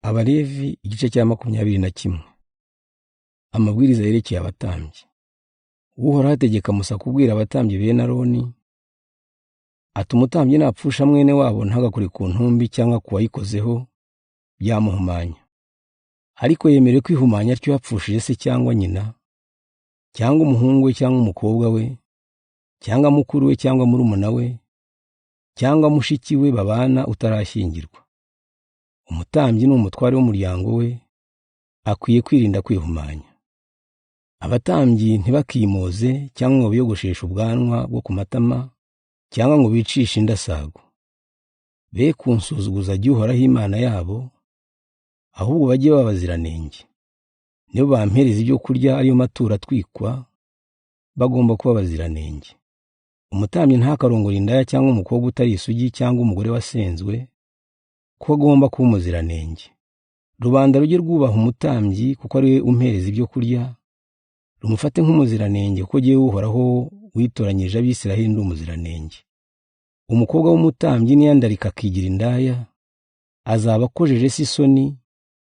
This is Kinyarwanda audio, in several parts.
Abalevi igice cya 21. Amabwiriza yerekeye abatambyi. Uhoraho ategeka Musa kubwira abatambyi bene Aroni ati: umutambyi napfusha mwene wabo ntagakore ku ntumbi cyangwa ku wayikozeho byamuhumanya, ariko yemerewe kwihumanya atyo yapfushije se cyangwa nyina cyangwa umuhungu we cyangwa umukobwa we cyangwa mukuru we cyangwa murumuna we cyangwa mushiki we babana utarashyingirwa. Umutambyi ni umutware w'umuryango we, akwiye kwirinda kwihumanya. Abatambyi ntibakimoze cyangwa ngo biyogosheshe ubwanwa bwo ku matama cyangwa ngo bicishe indasago. Be kunsuzuguza jye Uhoraho Imana yabo, ahubwo bajye baba abaziranenge. Nibo bampereza ibyo kurya ariyo maturo atwikwa, bagomba kuba abaziranenge. Umutambyi ntakarongore indaya cyangwa umukobwa utari isugi cyangwa umugore wasenzwe, kuko agomba kuba umuziranenge. Rubanda rujye rwubaha umutambyi kuko ari we umpereza ibyo kurya, rumufate nk'umuziranenge kuko jyewe Uhoraho witoranyije Abisiraheli ndi umuziranenge. Umukobwa w'umutambyi niyandarika akigira indaya, azaba akojeje se isoni,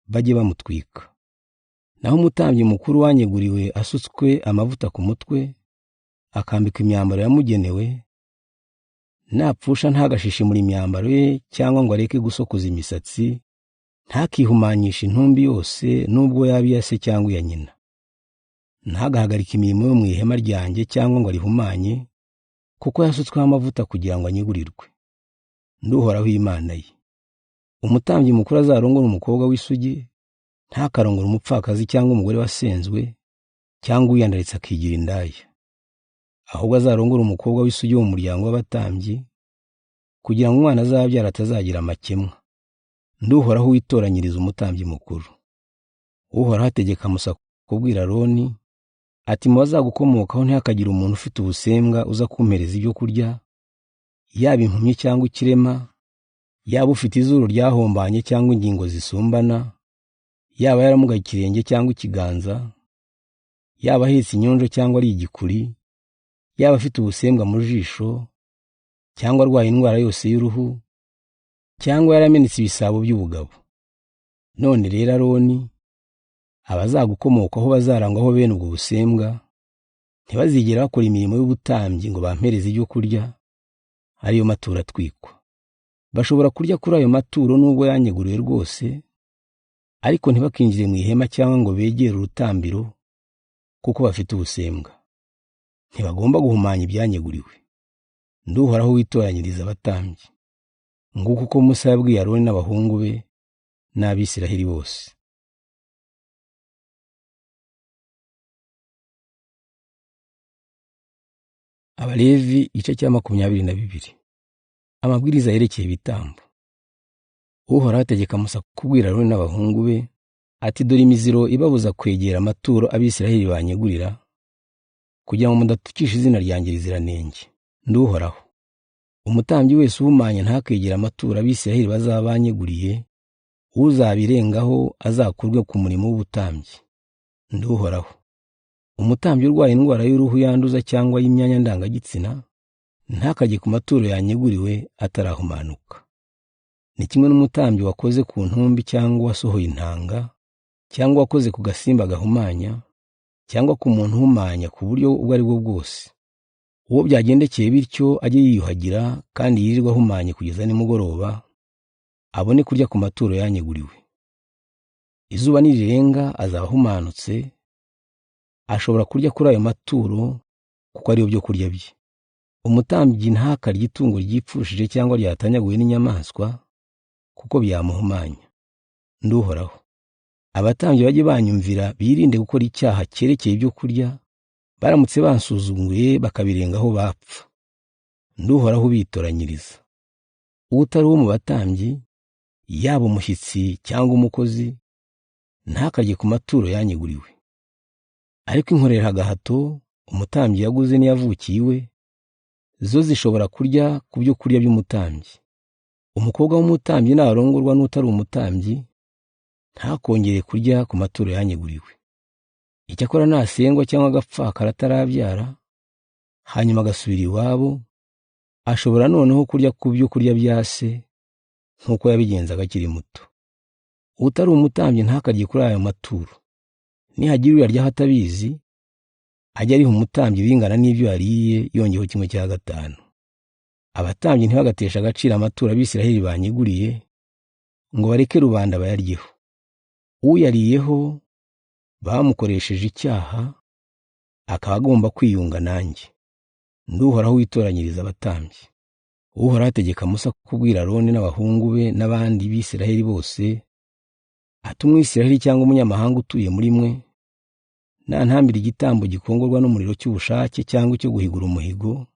bajye bamutwika. Naho umutambyi mukuru wanyeguriwe asutswe amavuta ku mutwe, akambikwa imyambaro yamugenewe, napfusha ntagashishimure imyambaro ye cyangwa ngo areke gusokoza imisatsi, ntakihumanyishe intumbi yose nubwo yaba iya se cyangwa iya nyina. Ntagahagarike imirimo yo mu ihema ryanjye cyangwa ngo arihumanye, kuko yasutsweho amavuta kugira ngo anyegurirwe. Ndi Uhoraho Imana ye. Umutambyi mukuru azarongore umukobwa w'isugi, ntakarongore umupfakazi cyangwa umugore wasenzwe cyangwa uwiyandaritse akigira indaya. Ahubwo azarongore umukobwa w'isugi wo mu muryango w'abatambyi, kugira ngo umwana azabyara atazagira amakemwa. Ndi Uhoraho witoranyiriza umutambyi mukuru. Uhoraho ategeka Musa kubwira Aroni ati: mu bazagukomokaho ntihakagire umuntu ufite ubusembwa uza kumpereza ibyo kurya, yaba impumyi cyangwa ikirema, yaba ufite izuru ryahombanye cyangwa ingingo zisumbana, yaba yaramugaye ikirenge cyangwa ikiganza, yaba ahetse inyonjo cyangwa ari igikuri, yaba afite ubusembwa mu jisho cyangwa arwaye indwara yose y'uruhu, cyangwa yaramenetse ibisabo by'ubugabo. None rero Aroni, abazagukomokaho bazarangwaho bene ubwo busembwa, ntibazigera bakora imirimo y'ubutambyi ngo bampereze ibyo kurya, ariyo maturo atwikwa. Bashobora kurya kuri ayo maturo nubwo yanyeguriwe rwose, ariko ntibakinjire mu ihema cyangwa ngo begere urutambiro, kuko bafite ubusembwa. Ntibagomba guhumanya ibyanyeguriwe. Ndi Uhoraho witoranyiriza abatambyi. Nguko uko Musa yabwiye Aroni n'abahungu be n'Abisiraheli bose. Abalevi igice cya 22. Amabwiriza yerekeye ibitambo. Uhoraho ategeka Musa kubwira Aroni n'abahungu be ati: dore imiziro ibabuza kwegera amaturo Abisiraheli banyegurira, kugira ngo mudatukisha izina ryanjye riziranenge. Ndi Uhoraho. Umutambyi wese uhumanya ntakegera amaturo Abisiraheli bazaba banyeguriye, uzabirengaho azakurwe ku murimo w'ubutambyi. Ndi Uhoraho. Umutambyi urwaye indwara y'uruhu yanduza cyangwa y'imyanya ndangagitsina ntakajye ku maturo yanyeguriwe atarahumanuka. Ni kimwe n'umutambyi wakoze ku ntumbi cyangwa wasohoye intanga cyangwa wakoze ku gasimba gahumanya cyangwa ku muntu uhumanya ku buryo ubwo ari bwo bwose. Uwo byagendekeye bityo ajye yiyuhagira kandi yirirwe ahumanye kugeza nimugoroba, abone kurya ku maturo yanyeguriwe. Izuba nirirenga azaba ahumanutse, ashobora kurya kuri ayo maturo kuko ariyo byo kurya bye. Umutambyi ntakarye itungo ryipfushije cyangwa ryatanyaguwe n'inyamaswa, kuko byamuhumanya. Ndi Uhoraho. Abatambyi bajye banyumvira birinde gukora icyaha cyerekeye ibyo kurya, baramutse bansuzuguye bakabirengaho bapfa. Ndi Uhoraho ubitoranyiriza. Utari uwo mu batambyi, yaba umushyitsi cyangwa umukozi, ntakarye ku maturo yanyeguriwe. Ariko inkorera agahato umutambyi yaguze n'iyavukiye iwe, zo zishobora kurya ku byo kurya by'umutambyi. Umukobwa w'umutambyi narongorwa n'utari umutambyi, ntakongere kurya ku maturo yanyeguriwe. Icyakora nasengwa cyangwa agapfakara atarabyara, hanyuma agasubira iwabo, ashobora noneho kurya ku byo kurya bya se nk'uko yabigenzaga akiri muto. Utari umutambyi ntakarye kuri ayo maturo. Nihagira uyaryaho atabizi, ajye ariha umutambyi bingana n'ibyo yariye yongeyeho 5/4. Abatambyi ntibagateshe agaciro amaturo Abisirayeli banyeguriye, ngo bareke rubanda bayaryeho. Uyariyeho bamukoresheje icyaha, akaba agomba kwiyunga nanjye. Ndi Uhoraho witoranyiriza abatambyi. Uhoraho ategeka Musa kubwira Aroni n'abahungu be n'abandi Bisirayeli bose ati: Umwisirayeli cyangwa umunyamahanga utuye muri mwe nantambira igitambo gikongorwa n'umuriro cy'ubushake cyangwa icyo guhigura umuhigo,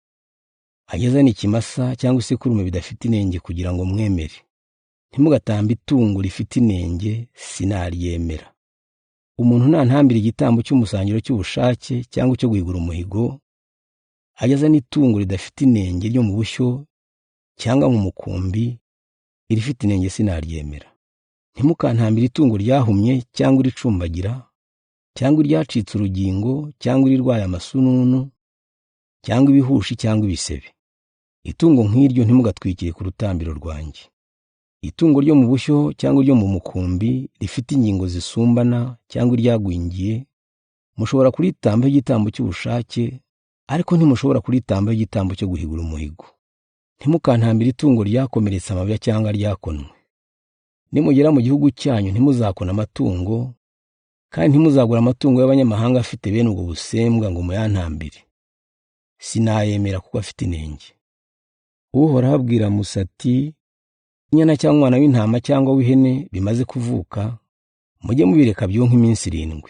agezane ikimasa cyangwa isekurume bidafite inenge kugira ngo mwemere. Ntimugatambe itungo rifite inenge, sinaryemera. Umuntu nantambira igitambo cy'umusangiro cy'ubushake cyangwa icyo guhigura umuhigo, agezane itungo ridafite inenge ryo mu bushyo cyangwa mu mukumbi, irifite inenge sinaryemera. Ntimukantambire itungo ryahumye cyangwa iricumbagira cyangwa iryacitse urugingo cyangwa irirwaye amasununu cyangwa ibihushi cyangwa ibisebe. Itungo nk'iryo ntimugatwikire ku rutambiro rwanjye. Itungo ryo mu bushyo cyangwa iryo mu mukumbi rifite ingingo zisumbana cyangwa iryagwingiye, mushobora kuritambaho igitambo cy'ubushake, ariko ntimushobora kuritambaho igitambo cyo guhigura umuhigo. Ntimukantambire itungo ryakomeretse amabya cyangwa ryakonwe. Nimugera mu gihugu cyanyu ntimuzakona amatungo, kandi ntimuzagura amatungo y'abanyamahanga afite bene ubwo busembwa ngo muyantambire. Sinayemera kuko afite inenge. Uhoraho abwira Musa ati: Inyana cyangwa umwana w'intama cyangwa w'ihene bimaze kuvuka, mujye mubireka byonka iminsi 7.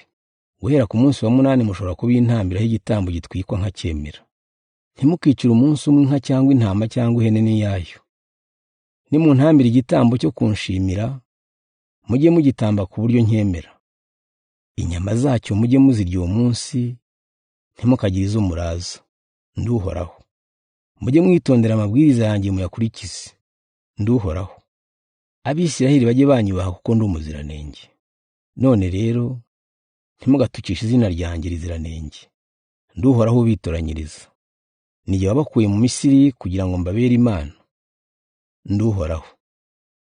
Guhera ku munsi wa 8 mushobora kubintambiraho igitambo gitwikwa nkacyemera. Ntimukicire umunsi umwe inka cyangwa intama cyangwa ihene n'iyayo. Nimuntambira igitambo cyo kunshimira, mujye mugitamba ku buryo nkemera. Inyama zacyo mujye muzirya uwo munsi, ntimukagire izo muraza. Ndi Uhoraho. Mujye mwitondera amabwiriza yanjye muyakurikize. Ndi Uhoraho. Abisirayeli bajye banyubaha kuko ndi umuziranenge. None rero ntimugatukishe izina ryanjye riziranenge. Ndi Uhoraho ubitoranyiriza. Ni jye wabakuye mu Misiri kugira ngo mbabere Imana. Ndi Uhoraho.